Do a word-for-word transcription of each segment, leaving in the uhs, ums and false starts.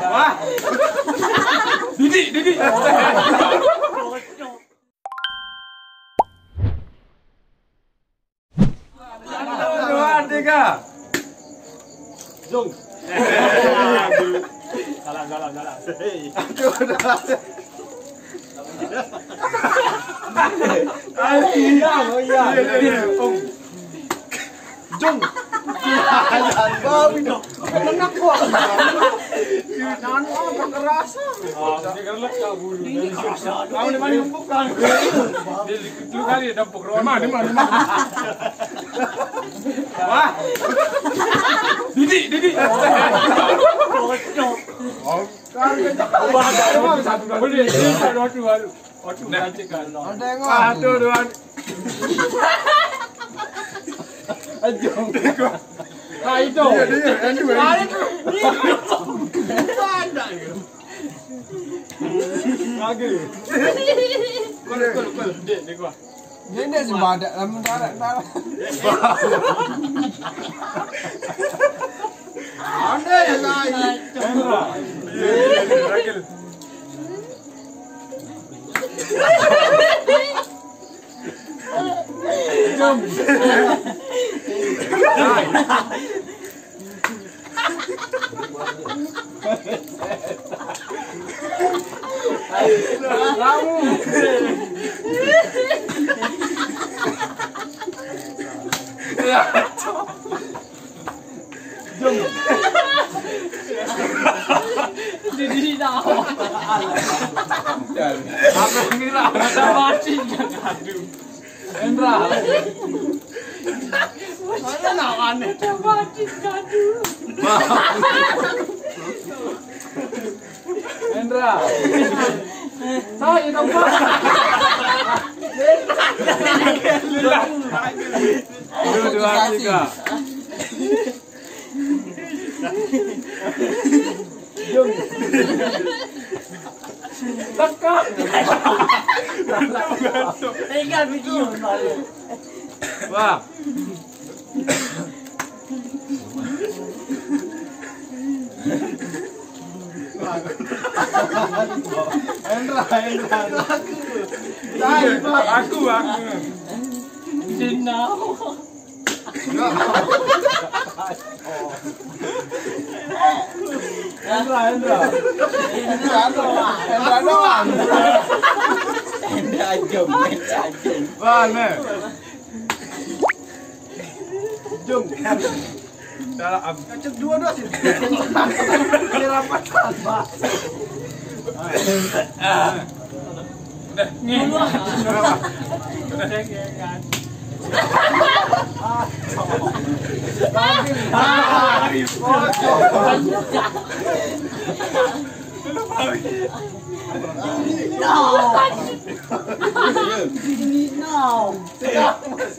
Wah. Didik, didik. Dua, tiga. Jung. Salah, salah, salah. Aduh, aduh. Aduh, iya, oh iya. Iya, iya, iya. Jung. Bawi dong. Enak kok. Jangan ngomong kekerasan. Oh, ini kan lek tak bulu. Ini kerasa. Kamu di mana bukan? Di, di, di kali ya dapur. Di mana, di mana, di mana? Wah. Didik, didik. Oh. Wah, ada satu kali. Boleh. Aduh, aduh, aduh. Waduh, nanti kan. Ada yang Satu, dua. Aduh. Nah, itu. Iya, iya, anyway. Nah, itu. Itu ada gitu. Lagi. Kol, kol, kol. Dek, dek gua. Dia ni sih badak dalam darah, darah. Ada yang lain. Hendra. Iya, iya, iya, Ragil. Jom. Lamu. Jadi dah. Apa mira? Ada mati. Aduh. Hendra. Mana nak mana? Ada mati. Aduh. Hendra. Saya nampak. Dua, dua, tiga. Jom. Teka. Tinggal video. Wah. Hendra, Hendra. Aku, aku. Cina. Hendra, Hendra. Hendra doang. Hendra jom, Hendra jom. Wah, nih. Jom. Dalam. Kacau dua-dua sih. Dia rapat, Pak. Udah. Nih. Udah.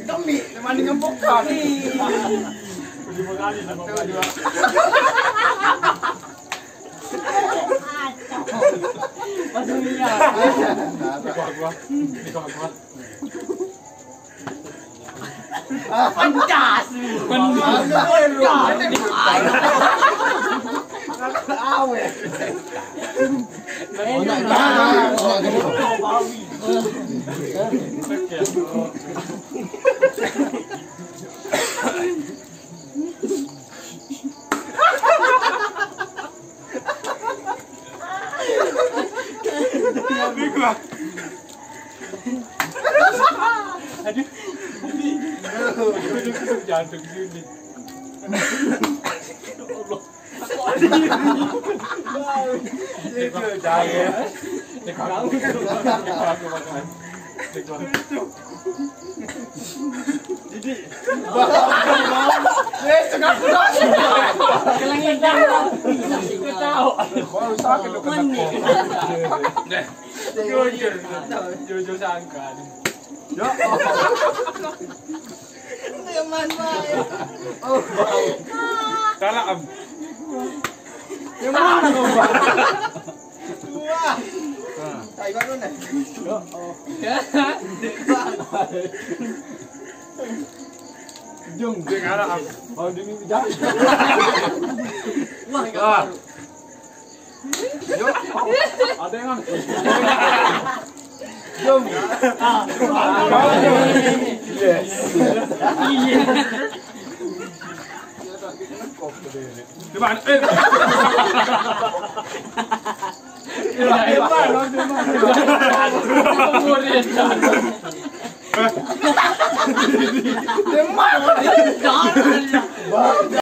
Demi, mending ngempokan. Lima kali, lima kali. Masuk dia. Ini gua, gua. Ini gua, gua. Pedas. Pedas. Awe. Aduh. Jantung sini. Allah. Itu cahaya. Jadi, eh, setengah pulas. Kelengetan. Ketawa. Baru sakit lu kena. Deh. Jujur, jujur sangka. Ya. Teman, Pak. Oh, salah, Am. Yang mana, Bang? Wah. Nah. Tai baru nih. Ya. Jung, dia ngarah, Am. Oh, dia mimpi jahat. Wah, wah. Yo, ada yang aneh. Yo. Yes. Coba, eh.